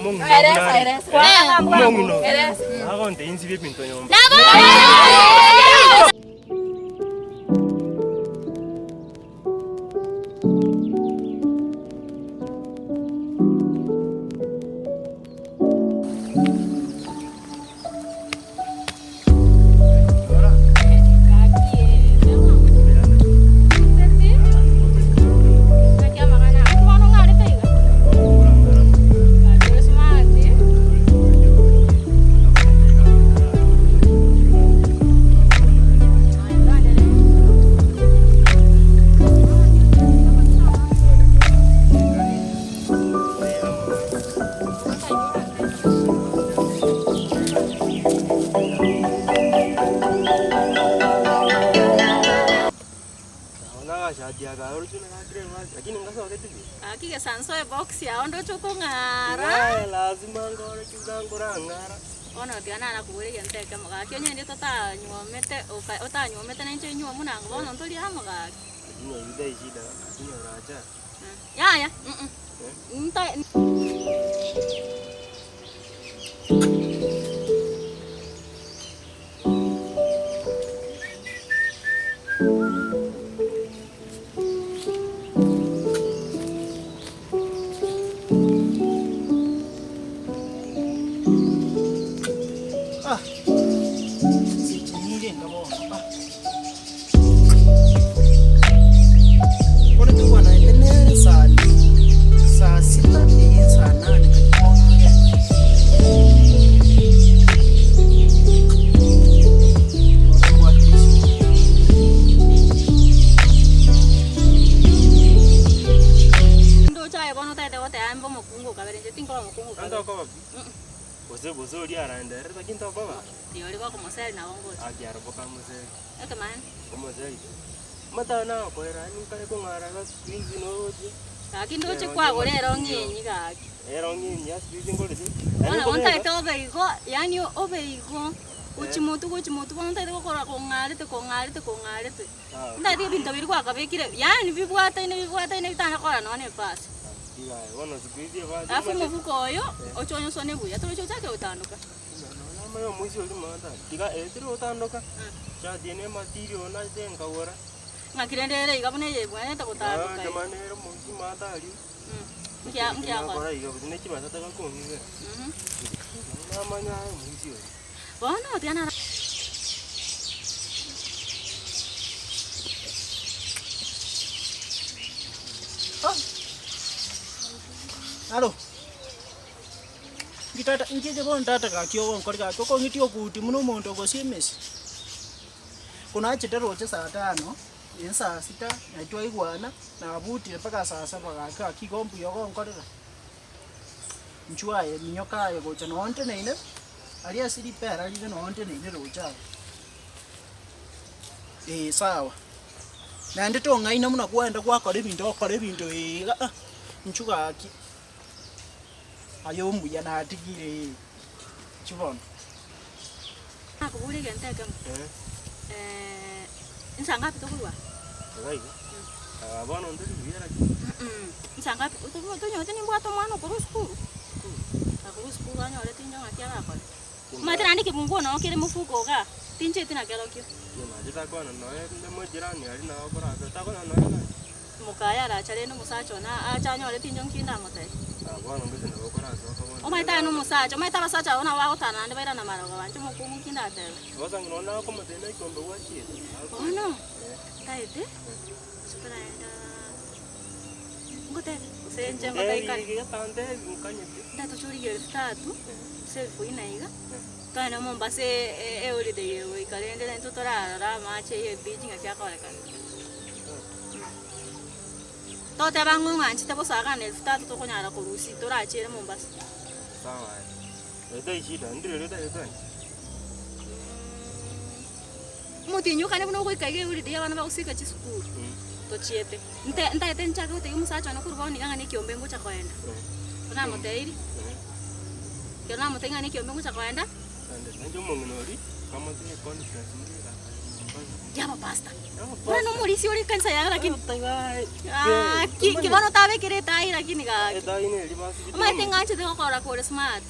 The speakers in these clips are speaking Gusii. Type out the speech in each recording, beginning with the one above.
Omong'ina buna are. Omong'ina oyo agontebia nsibie ebinto nyomba. Gaki gesanso ebox yao ndoche okong'ara. Bono tiga narakogora egento ekemo gaki onye rende totanyuomete oka otanyuomete nainche nyuomu nango bono ntori amo gaki. Yaya nta. Ah, chinsa echi nirenga bono ah. Bono tokwananete nere saa saa sita eye saa nane gaki bono ogende. Bono mbwate esimi. Ndoche aye bono otagete goteba mbe omokungu okabere inche tinkoba omokungu Ante okabere. okoba pi? Gose gose oria aranderere lakini tokoba? Rirorio gokomoseri nabo ngocha. Aki aroboka amoseri. Ekemaene. Omoseri. Matano nagokoera yaani nkare kong'ara iga siku hizi noroche. Gaki ndoche kwagora erong'i enyi gaki. Erong'i enyi ya siku hizi ngorete. Bono nabo ntagete obe igo, yaani obe igo, gochia motwe gochia motwe bono ntagete gokora kong'arete kong'arete kong'arete. Ntagete ebinto biria kwakabekire yaani bibwataine bibwataine bitana kora nonya na epasi. Alafu omofuko oyo, oche onyosone buya, torochi ochake gotandoka. Ng'aki rende ere iga buna eye ebwenerete gotandoka iga. Nkia nkia akora. Bono tiga nara. Alo, inki tata inki eke bono tata gaki ogonkori gaki okong'itia okuti buna omonto ogosia emesi. Konachete roche saa tano, eye saa sita, naye twaigwana, nabutire mpaka saa saba gaki gaki igo mbuya ogonkorera. Inchuo aye minyoka aye gocha noo nteneine, aria ase ripera rire noo nteneine roche aye. Eeh sawa, naende tong'aina buna kwagenda gwakora ebinto okora ebinto iga ah, inchuo gaki, aye omuya natigire ee, inchuo bono. Nakoboria egento ekemo, insa ngapi tokorwa aa? Iga iga, bono ntori buya lakini. Insa ngapi tonyore nimbwate omwana okorwa esukuru, akorwa esukuru anyorete inche ng'aki arakore. Omanyete naende ekebunguo noo kere mofuko igaa, tincheti nakerokio. Takwana nonya omojirani aria nabo okorabe, takwana nonya naki. Mokaye aracha rende omosacha one ache anyore tinche nki ndamotebie. Omanyete aye nomosacha, omanyete abasacha abwo nabo bagotana naende bairana marogoba, inche omokungu nki ndatebe. Bono, ntaete, gose toraenda ngotebe, gose inche ngotebie kare. Ntaete tochorigie elfu tatu, gose elfu ine iga, togende Mombasa eholiday egoika rende naintwe torarora amache ya ebeach ng'aki akorekana. Toteba ng'a ong'anchete bosa iga na elfu tatu tokonyara korusia torachiere Mombasa. Omotienyi okane buna ogoika iga eholiday abana bagosika chisukuru, tochiete. Nte ntaete nchake gotebia omosacha one korwa bono iga ng'a nekiombe ngocha koenda. Ekero namotebirie, ekero namotebirie ng'a nekiombe ngocha koenda. Y'abapastor. Buna nomorisia ore ekanisa yaye lakini. Gaki, ki bono otabekire etai lakini gaki. Omanyete ng'anchete gokora kore smart.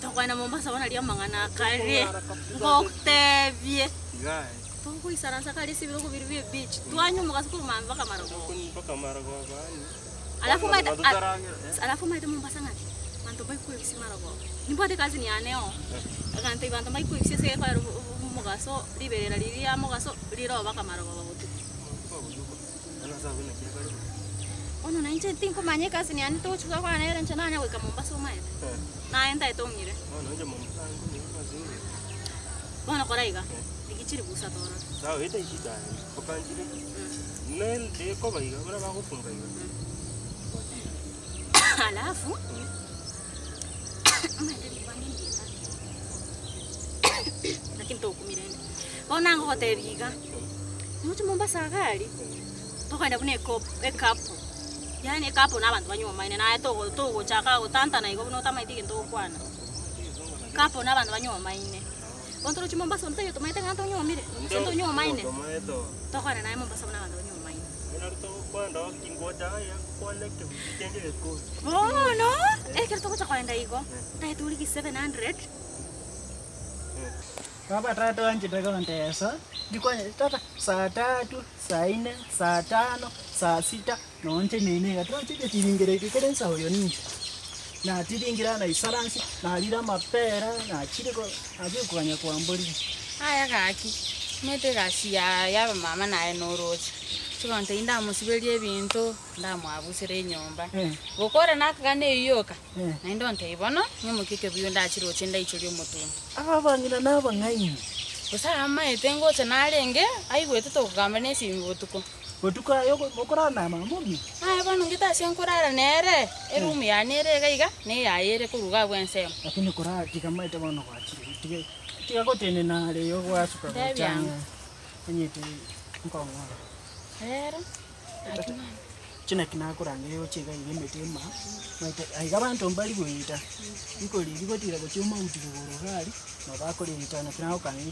Tokogenda Mombasa bono aria amang'ana akare, ngokotebie, togoisaransa kare ase ebirogo biria bia ebeach, twanywa omogaso korwa mambia mpaka marogoba. Alafu omanyete alafu omanyete Mombasa ng'aki, abanto mbaikoebisia marogoba. Nimbwate ecousin yane oo, agantebia abanto mbaikoebisia ase egekorero omogaso riberera riria ria mogaso riroba mpaka marogoba botuko. Bono na inche tinkomanya ecousin yane togochi gokwana nere inche nanya goika Mombasa omanyete, naye ntaete ong'ire. Bono kora iga, rigia chiribusa torore. Alafu, omanyete ribange ndieta lakini tokumia rende. Bono nangogotebia iga, Noche Mombasa iga aria, tokogenda buna eko ekapu, yaani ekapu na abanto banywomaine naye togo togochaka gotantana igo buna otamaeti egento ogokwana. Kapu na abanto banywomaine. Bono toroche Mombasa onde taiyo otomaete ng'a tonywomire, gose ntonywomaine, tokogenda naye Mombasa buna abanto banywomaine. Bono, ekero togocha kogenda igo, ntagete origie 700. Baba tata oanchete gontesa, ndikwanya tata saa tatu, saa nne, saa tano, saa sita, nonche nene iga toroche tiringera eke kere nsa oyo ninche. Natiringire naisaransi, narire amapera, nachire ko nachire koganya kwamborire. Aya gaki, omanyete egasi ya yabamama naye noroche, chigontei ndamosiberie ebinto, ndamwabusere enyomba, gokora nakagana eyio yoka. Naende ontebie bono, ng'imokie ekebuyu ndachiroche ndaichorie omotungi. Abang'ina nabang'aini. Gose amaete ngocha narenge, aigwete tokogamba nesimi botuko. Botuko aye okorara na mama omino? Aye bono ngete ase nkorara nere, eroom yane ere iga iga, na eyaye ere korwa iga abwo ensemo. Lakini korara tiga amaete bono gwachire, tiga tiga gotenena are igo gwasuka Ntebi gocha ango. ang'e, onyete nkong'ora. Rero, aki mama. Chinaki nakorangeria gochia iga iga emete ema, maete aiga abanto mbari goeta, rikori riria gotira gochia omauti rogoro iga aria, nabo bakorenta naki nagokania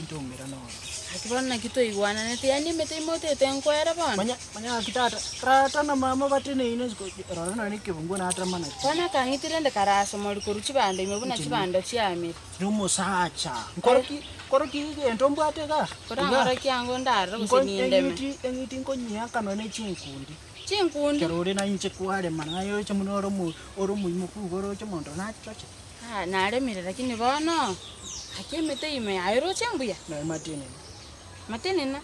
ntoumera noro. Gaki bono naki toigwananete, yaani emete ime otete nkwere bono? Manya manya gaki tata, tata na mama bateneine isiko rora nonye na ekebungo natama nakio. Bono akang'iti rende karasomori korwa chibando ime buna chibando chiamire. Nomosacha. Nkoroki nkoroki egento mbwate igaa? Korang'orokie ango ndarore gose nindeme. Eng'iti eng'iti nkonyiaka nonye ne chinkundi. Chinkundi? Ekero ore na inche kwarema naye oche buna ore omo ore omoimoku igo oroche omonto nachoche. Ah, naremire lakini bono, gaki emete ime yaye roche mbuya? Naye matenena. Matenena?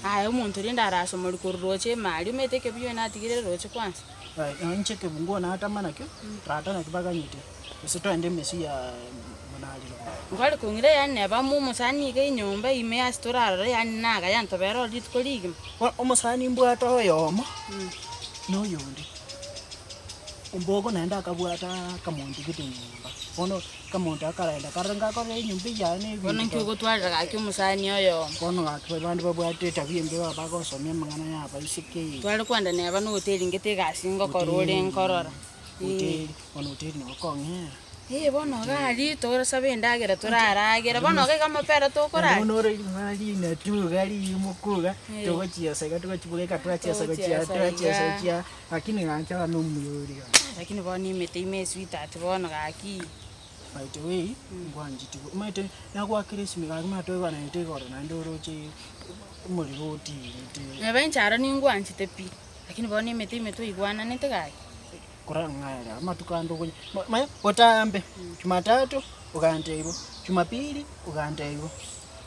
Aye omonto rende arasomori korwa roche ime aria omanyete ekebuya oyo natigire roche kwanza. Aye nonye inche ekebunguo natama nakio, tata naki baganyete. Gose twende emesii ya monarire bono. Nkore kong'ira yaani neba amo omosani iga enyomba ime ase torarore yaani nagaya ntobere ore rituko rigima. Bono omosani mbwate oyomo, na oyonde, ombogo naende akabwata akamonto gete nyomba, bono akamonto akarenda karore ngakorera enyomba eyio yaye na Bono ebinto nki ogotwarera gaki omosani oyomo? Bono gaki abande babwate etabia embe baba bagosomia amang'ana ya abaiseke. Tware kwenda neba na hoteli ngete egasi ngokora ore nkorora. Hoteli, bono hoteli nabo okong'era. Ee bono iga aria torasabe endagera toraragera, bono iga iga amapera tokorara. Bono ore ring'ana rinatuga riimoka iga, togochiesa iga togochibeka twachiesa gochia Togochiesa twachiesa iga. gochia, lakini gaki aba na omuya oria. Lakini bono emete ime esweetheart bono gaki. By the way, ngwanchete bo, omanyete nagoakera esimi gaki mara toigwananete igoro naende oroche omorero otiirete. Neba inche aro ningwanchete pi, lakini bono emete ime toigwananete gaki. Korang'aera amatuko ande okonya manya botambe, jumatatu ogantebia igo, jumapili ogantebia igo.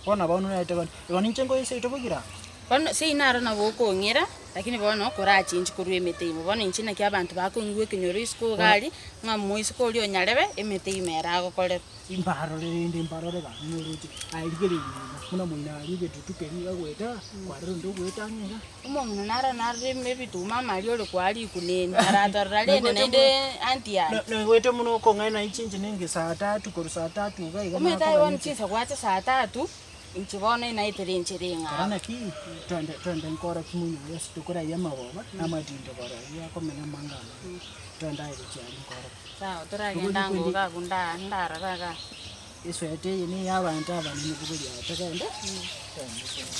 Bono bono naete gani, igo ninche nkoe seito bogira? Bono seino naro nabo okong'ira, lakini bono korachenchi korwa emete ime. Bono inche naki abanto bakong'igwa ekenyoro isiko iga aria, ng'a moiseke oria onyarebe, emete ime ere agokorerwa. Imbarore rende mbarore gaki noroche, aye rigereria iga, buna moino aria egetutu keria iga goeta, kwarora onde ogoeta ang'e iga. Omong'ina naro narore ebituma amaria ore kwaa rikuneni, aratorora rende naende anti yaye. Naigwete buna okong'aina chinche ninki saa tatu korwa saa tatu iga iga Omanyete aye bono nakoganyete. chinsa gwacha saa tatu, inche bono inaetera enchera Kora eng'ao. naki, twende twende nkore ki moino oyo ase tokoraiya amagoba, na amatindo kore aywo akomenya amang'ana, twende aye gochia aria nkore. Sawa toragenda ango iga abwo nda ndarora igaa. Esweta eye neya abanto abanene bogoria aya togende, togende togende.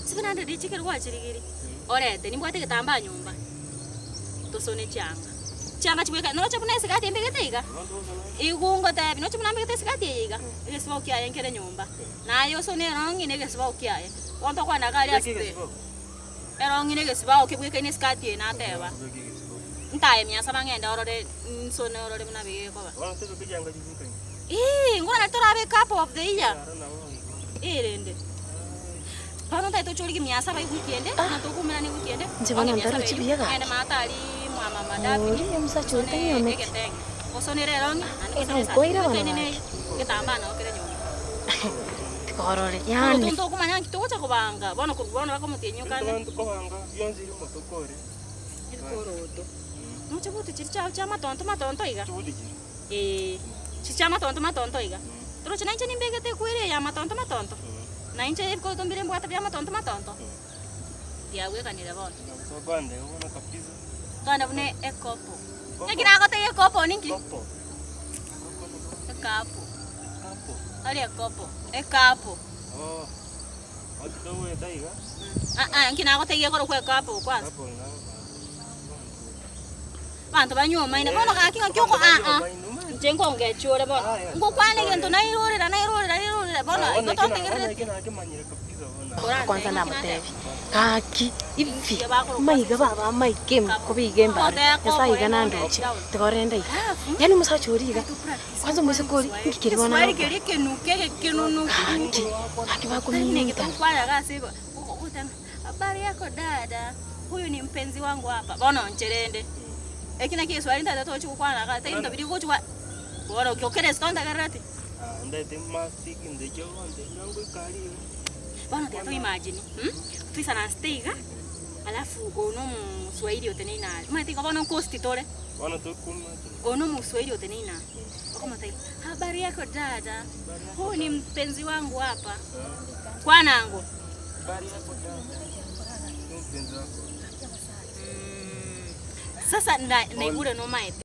700 echi ekero gwachirigirie, orete nimbwate egetambaa nyomba, tosone chianga, chianga chibwekaine noroche buna esigati embegete iga, igo ngotebi noche buna mbegete esigati eye iga, egesibao kiaye nkere nyomba, naye osone erong'i na egesibao kiaye, bono tokwana iga aria ase erong'i na egesibao kebwekaine esikati eye nateba, ntaye mia saba ng'ende orore nsone orore buna bigekoba. Eeh, ngwana torabe cup of the year. Eh rende. Bono ntaete toche origie mia saba ewiki ende, buna tokoumera na ewiki ende, Inche bono onye mia saba ntarochi eywo, buya ng'ende gaki. maate aria mwa mama Daphne, Oria omosacha oria nsone tanyuometi. egetenge. Osonere erong'i, naende Eh, osone esati nakoire bono ebwekaine na gaki. eye, egetambaa nabo kere nyomba. Tikorore, yaani. Omonto okomanya nki togocha kobanga, bono korwa bono bakomotienyi okande. Abanto kobanga bionsi rimo tokore. Ebikoroto. Noche buti chiria chiao chia amatonto matonto iga. Chibuti chiria. Eeh, chiria chia amatonto matonto iga. Toroche nainche nimbegete ekweri eye ya amatonto matonto. Nainche ebikoroto mbire mbwate bia amatonto matonto. Biagwekanire bono. Tokande bono kabisa. Tokande buna ekopo. Naki nagotebia ekopo ninki? Kopo. Ekapo. Kapo. Tari ekopo, ekapo. Oh. Oti togoeta iga. Ah ah, nki nagotebia ekorokwa ekapo kwanza? Kapo ng'a. Abanto banywomaine bono gaki ng'aki oko ah ah. Inche nkongechi ore bono. Ngokwana egento nairorera nairorera nairorera bono igo tontegerereti. Kwanza namotebia, gaki ibi, maiga baba amaike kobe iga embare, Nyasaye iga nandoche, tiga orende iga. Yaani omosacha oria iga, kwanza omoiseke oria, inki keria bono agokora? Gaki, gaki bakominyoitana. Habari yako dada, huyu ni mpenzi wangu hapa. Bono inche rende, eki naki egeswahili ntagete tochi gokwana igaa, tari ebinto biria gochi gwa bono okere ase tontegerereti. Bono tiga to imagine toisaransete iga, alafu oyo na omoswahili oteneine aria, omanyete igo bono nkosti tore, oyo na omoswahili oteneine aa, okomotebia habari yako dada, huyu ni mpenzi wangu hapa, kwana ango. Sasa naigure nomaete.